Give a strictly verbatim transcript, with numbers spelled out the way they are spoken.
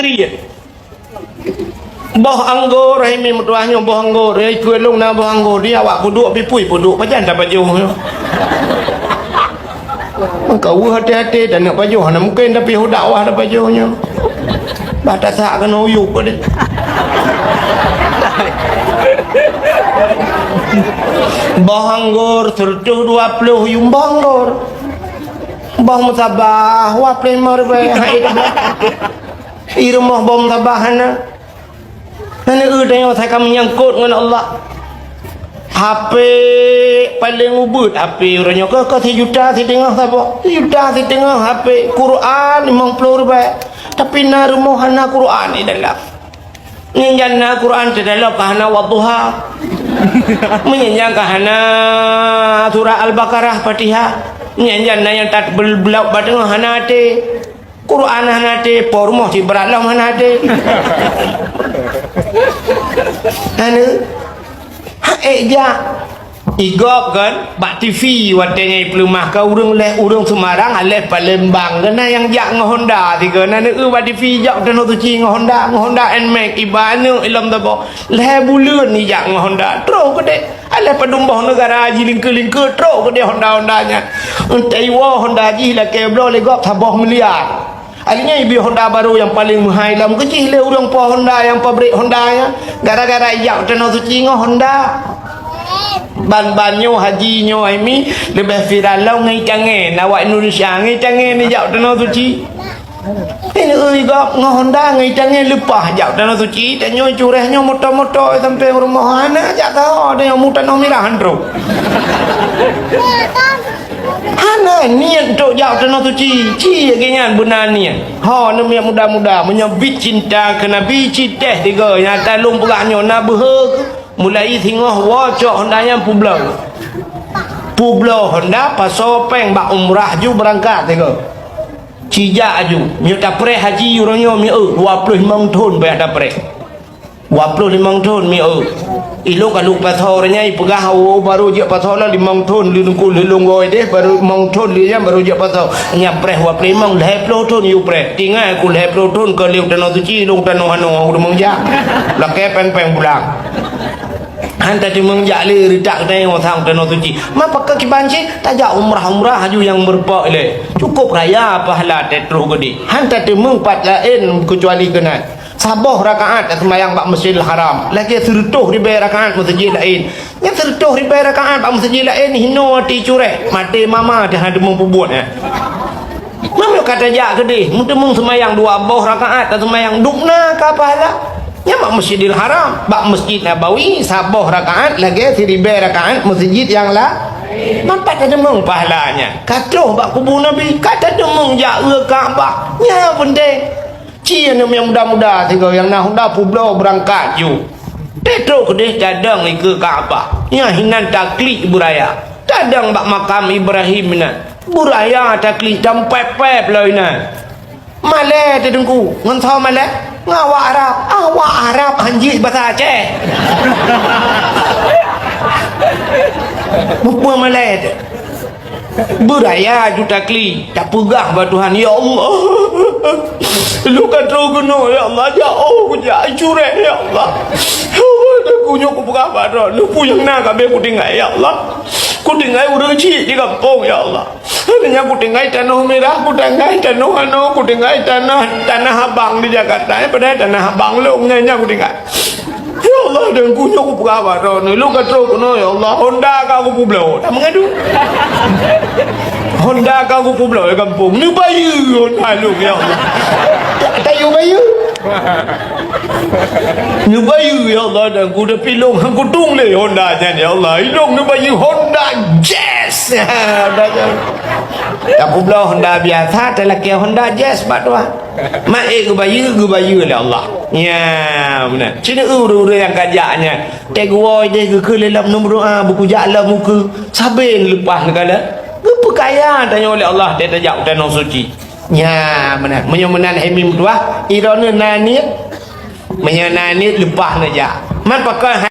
Tiet. Boh anggô, hai mi meutuah nyoe boh anggô, hai keu lôn na boh anggô, di awak peuduek pipui peuduek pajan tapajoh nyoe. Maka weueh hati-hati dan nak pajoh, hana mungkin tapi hu dakwah tapajoh nyoe. Bah tasak keunoe uyuek deh. Boh anggô seratus dua puluh yuem boh anggô. Boh musabah, wah peulimong ribèe. Hai dah. I rumoh boh musabah hana. Hana eu tanyoe asai ka meunyangkot ngon Allah. H P paleng ubit, H P uroe nyoe keu, keu sijuta siteungoh saboh. Sijuta siteungoh H P, Quran limong ploh ribèe. Tapi na rumoh hana Quran di dalam. Nyan jan na Quran di dalam ka hana Wadduha. Meunyan jan ka hana surah Al-Baqarah, Fatihah. Nyan jan na nyang tat bel-, beulak bak teungoh hana até. Quran hana até, po rumoh cit brat lom hana até. Anu, ha, ék jak. I gob kan, bak T V watèe nyan ipeuleumah ka ureueng lhèe, ureueng Semarang, aléh Palembang. Keunan nyang jak ngon Honda sigoe. Nan eu bak T V jak tanoh suci ngon Honda, ngon Honda Nmax, iba aneuk ilom tabo. Lhèe buleuen ijak ngon Honda, trok keudéh. Alah padum boh neugara jilingkeu-lingkeu, trok keudéh Honda-Honda nyan. Entah iwoe Honda jih lakèe bloe lé gob saboh miliar. Akhirnya ibi Honda barô nyang paleng meuhai lam keuh jih lé ureueng po Honda nyang pabrik Honda nyan. Gara-gara ijak tanoh suci ngon Honda. Ban-ban nyoe haji nyoe hai mi leubeh viral lom ngon itangen. Awak Indonesia ngon itangen ijak tanoh suci. Ini ui gob ngon Honda ngon itangen leupah jak tanoh suci, tanyoe cureh nyoe moto-moto sampai rumoh hana jak saho, tanyoe mu tanoh mirah han trok. Hana niet trok jak tanoh suci, ci lagèe nyan beuna niet. Ho, neumiet muda-muda, meunyoe bit cinta keu Nabi, ci teh tiga nyata lôn peugah nyoe na beuhe mulai singoh woe cok Honda nyan publoe. Publoe Honda pasoe péng bak umrah ju beurangkat tiga. Cijak aju, miyueb tapreh haji uroe nyoe miyueb, dua ploh limong thon payah tapreh. Dua ploh limong thon miyueb. Ilôn ka lôn pasoe uroe nyan ipeugah, oh, barô jeuet pasoe lah limong thon, lôn ku lôn goi deh, barô limong thon lé nyan barô jeuet pasoe. Nyan preh dua ploh limong, lhèe ploh thon yue preh. Tinggai ku lhèe ploh thon keu lheueh tanoh suci, lôn tanoh hanoe, ureueng jak. Lakèe péng-péng pulang. Han tateumeung jak lé reutak geutanyoe sang tanoh suci. Ma pakon kiban cit tajak umrah-umrah aju nyang meureumpok ilèe. Cukup raya pahala teutroh geudeh. Han tateumeung pat laén keucuali keunan. Saboh rakaat taseumayang bak Masjidil Haram, lagèe sireutôh ribèe rakaat meuseujid laén. Nyan sireutôh ribèe rakaat bak meuseujid laén hinoe ati cureh, maté mama teuh han teumeung peubuet nyan. Meunyoe ka tajak keudeh, meuteumeung seumayang dua boh rakaat, taseumayang dubna ka pahala. Nyan bak Masjidil Haram, bak Masjid Nabawi, saboh rakaat lagèe siribèe rakaat meuseujid nyang la-, manfaat tateumeung pahala nyan. Ka troh bak kubu Nabi, ka tateumeung jak u Ka'bah. Nyan peunteng. Ci aneuk nyang muda-muda sigoe nyang na Honda publoe beurangkat ju. Teutrok keudeh tadong ikeue Ka'bah. Nyan hinan taklik beuraya. Tadong bak makam Ibrahim inan. Beuraya taklik tampép-pép lom inan. Malèe teuh Teungku, ngon soe malèe? Ngon awak Arab. Awak Arab hanjeuet basa Aceh. Mupeue malèe teuh. Beuraya ju taklik, tapeugah bak Tuhan, "Ya Allah, lôn ka troh keunoe, ya Allah, jak oh kujak cureh, ya Allah. Ya Allah, dan kunyueng kupeugah bak droe, neupue nyang na ka bèk kutinggai, ya Allah. Kutinggai ureueng chik di gampông, ya Allah. Hanya kutinggai tanoh mirah, kutinggai tanoh anoe, kutinggai tanoh, tanah abang di Jakarta, ya, padahai tanah abang lôn nyan, nyan kutinggai." Ya Allah, dan kunyueng kupeugah bak droeneuh, lôn ka troh keunoe, ya Allah, Honda ka kupubloe. Dak meungadu. Honda ka kupubloe di gampông. Neubayeue Honda lôn, ya Allah. Tayue bayeue. Neubayeue, ya Allah, dan ku tapi lôn han kutueng lé Honda nyan, ya Allah. Ilôn neubayeue Honda Jazz. Honda Jazz. Tapubloe Honda biasa, talakèe Honda Jazz bak tuha. Mak ék geubayeue, geubayeue lé Allah. Nya, meunan. Ci neu ureueng-ureueng nyang ka jak nyan. Teuh geuwoe deh geukheun lé lom neu meudoa, beukujak lom ukeue. Sabe leupah neugala. Geupeukaya tanyoe lé Allah teuh tajak u tanoh suci. Nya, meunan. Meunyoe meunan hai mi meutuah, droeneuh na niet. Meunyoe na niet leupah neujak. Man pakon